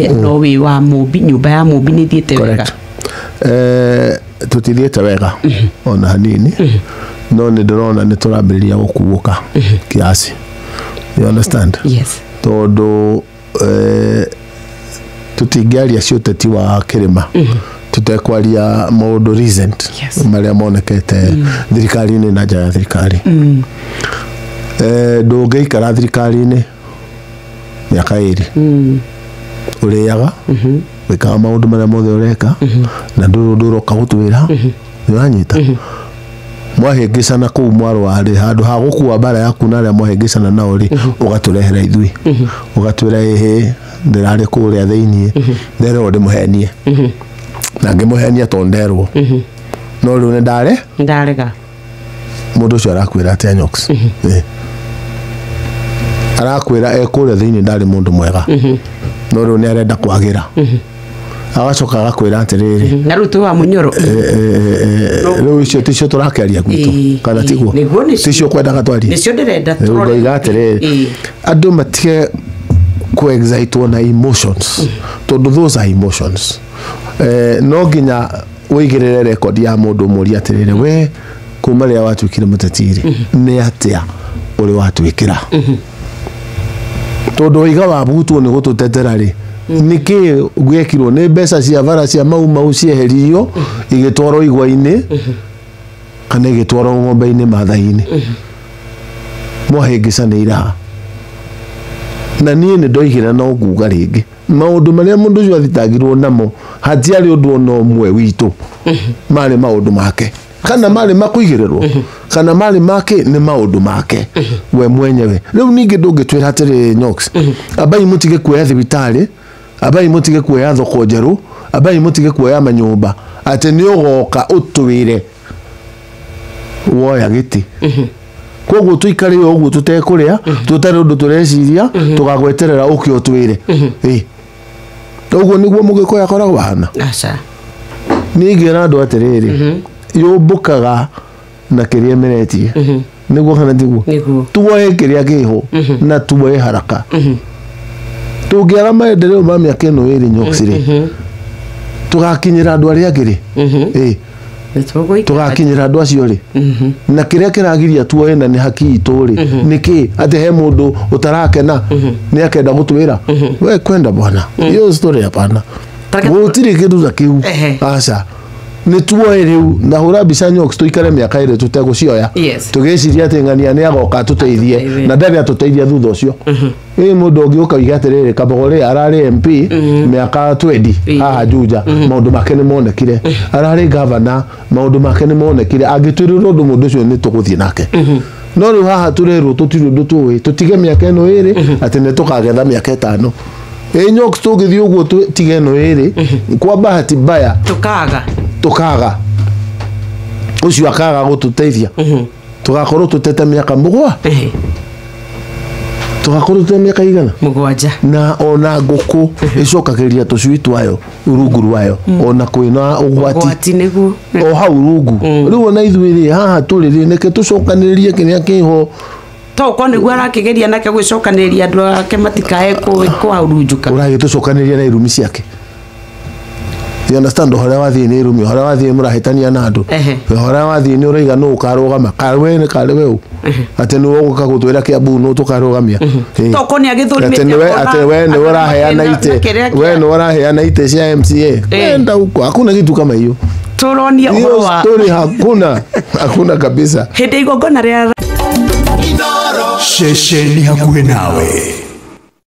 No wĩ wa Mũmbi, nyũmba ya Mũmbi nĩ thiĩte wega? Tũtithiĩte wega ona hanini, no nĩ ndĩrona nĩ tũrambĩrĩria gũkuũka kiasi, you understand? Yes. Tondũ tũtingĩaria ciũteti wa kĩrĩma tũtekwaria maũndũ recent marĩa monekete thirikari-inĩ na nja ya thirikari. Ndũngĩikara thirikari-inĩ mĩaka 2 ũrĩaga, wĩkaga maũndũ marĩa mothe ũreka, na ndũrĩ ũndũ ũroka gũtwĩra. Nĩũranyita? Mwahĩngĩcana kũu mwarũa rĩ, handũ ha gũkua mbara yaku na arĩa mwahĩngĩcana nao rĩ, ũgatũrehera ithuĩ, ũgatwĩra, "Ĩhĩ, ndĩrarĩ kũrĩa thĩiniĩ, nderwo ndĩmũhenie na ngĩmũhenia tondũ nderwo, no rĩu nĩ ndare Ndarega." Mũndũ ũcio arakwĩra atĩa, Nyox? Arakwĩra e kũrĩa thĩiniĩ ndarĩ mũndũ mwega, no rĩu nĩ arenda kwagĩra. Agacoka agakwĩra atĩrĩrĩ, Na rĩu twĩ wa Mũnyoro. Rĩu icio ticio tũrakĩaria gwitũ, kana tiguo? Nĩguo, nĩcio. Ticio kwendaga twarie? Nĩcio ndĩrenda Rĩu tũrore. ngoiga atĩrĩrĩ, andũ matige ku-excitwo na emotions, tondũ those are emotions. No nginya ũigĩrĩre rekondi ya mũndũ, ũmũrie atĩrĩrĩ, "We kuma rĩrĩa watuĩkire mũteti rĩ, nĩ atĩa ũrĩ watuĩkĩra?" Tondũ waiga wabutwo nĩ gũtũtetera rĩ, nĩkĩ gwekirwo? Nĩ mbeca cia bara cia Mau Mau cieheririo igĩtwarwo igwa-inĩ kana igĩtwarwo ng'ombe-inĩ Mathai-inĩ? Mwahĩngĩcanĩire ha? Na niĩ nĩ ndoigire no nguga rĩngĩ, maũndũ marĩa mũndũ ũcio athitangirwo namo hatiarĩ ũndũ ona ũmwe witũ, marĩ maũndũ make, kana marĩ makũigĩrĩrwo, kana marĩ make, nĩ maũndũ make we mwenyewe. Rĩu ningĩ ndũngĩtwĩra atĩrĩ, "Nyox, ambai mũtige kuoya thibitarĩ, ambai mũtige kuoya thoko njerũ, ambai mũtige kuoya manyũmba," atĩ nĩ ũgoka ũtwĩre woya gĩtĩ. Koguo tũikare o ũguo tũtekũrĩa, tũtarĩ ũndũ tũreciria, tũgagweterera ũke ũtwĩre. Ĩ, ũguo nĩguo Mũgĩkũyũ akoragwo ahana? Aca. Niĩ ngĩra andũ atĩrĩrĩ, yũmbũkaga na kĩrĩa ĩmeretie. Nĩguo kana tiguo? Nĩguo. Tuoe kĩrĩa kĩho na tuoe haraka. Tũngĩaga maendeleo ma mĩaka ĩno 2, Nyox rĩ, tũgakinyĩra andũ arĩa angĩ rĩ? Ĩ. Nĩtũgũikara. Tũgakinyĩra andũ acio rĩ? Na kĩrĩa kĩragiria tuoe na nĩ haki itũ rĩ, nĩkĩ? Atĩ he mũndũ ũtarakena nĩ akenda gũtwĩra, "We kwenda bwana, hiyo story hapana." Gũtirĩ kĩndũ ta kĩu. Aca, nĩ tuoe rĩu. Na hũra mbica, Nyox, tũikare mĩaka 2 tũtegũcioya, tũgĩciria atĩ ng'ania nĩ agoka atũteithie. Atũteithie. Na ndarĩ atũteithia thutha ũcio. Ĩ, mũndũ ũngĩ ũkauga atĩrĩrĩ, Kabogore ararĩ MP mĩaka 20 haha Juja, maũndũ make nĩ monekire. Ararĩ gavana, maũndũ make nĩ monekire. Angĩtwĩrĩra ũndũ mũndũ ũcio, nĩ tũgũthiĩ nake. No rĩu haha tũrerwo tũtirĩ ũndũ tũĩ, tũtige mĩaka ĩno 2 atĩ nĩ tũkagetha mĩaka 5. Ĩ Nyox, tũngĩthiĩ ũguo tũtige ĩno 2, kwa bahati mbaya Tũkaga. Tũkaga, ũcio akaga gũtũteithia, tũgakorwo tũtete mĩaka 7. Tũgakorwo tũtete mĩaka igana? 7. Na ona ngũkũ ĩcokagĩria tũcui twayo rungu rwayo ona kwĩna ũgwati. Ũgwati, nĩguo. O hau rungu. Rĩu ona ithuĩ rĩ, haha tũrĩ rĩ, nĩke tũcokanĩrĩrie kĩrĩa kĩho. To ũkorwo nĩguo arakĩgeria nake gwĩcokanĩrĩria andũ ake matikae kũhurunjũka. Ũragĩtũcokanĩria na irumi ciake, you understand? Ũhoro wathiĩ nĩ irumi, ũhoro wathiĩ mũrahĩtania na andũ, ũhoro wathiĩ nĩ ũraiga nũ ũkarũgama, karĩ we nĩ karĩ we ũ, atĩ nĩwe ũgũka gũtwĩra Kĩambu nũ tũkarũgamia. Ĩ. To ũkorwo nĩ agĩthũrimĩte Atĩ nĩwe akona atĩ we nĩwe ũraheana na itĩ kĩrĩa we nĩwe ũraheana itĩ cia MCA. Enda huko, hakuna kitu kama hiyo. Tũronie ũhoro Hiyo wa story hakuna, hakuna kabisa. Hĩndĩ igongona rĩa Ceceni hakuhĩ nawe.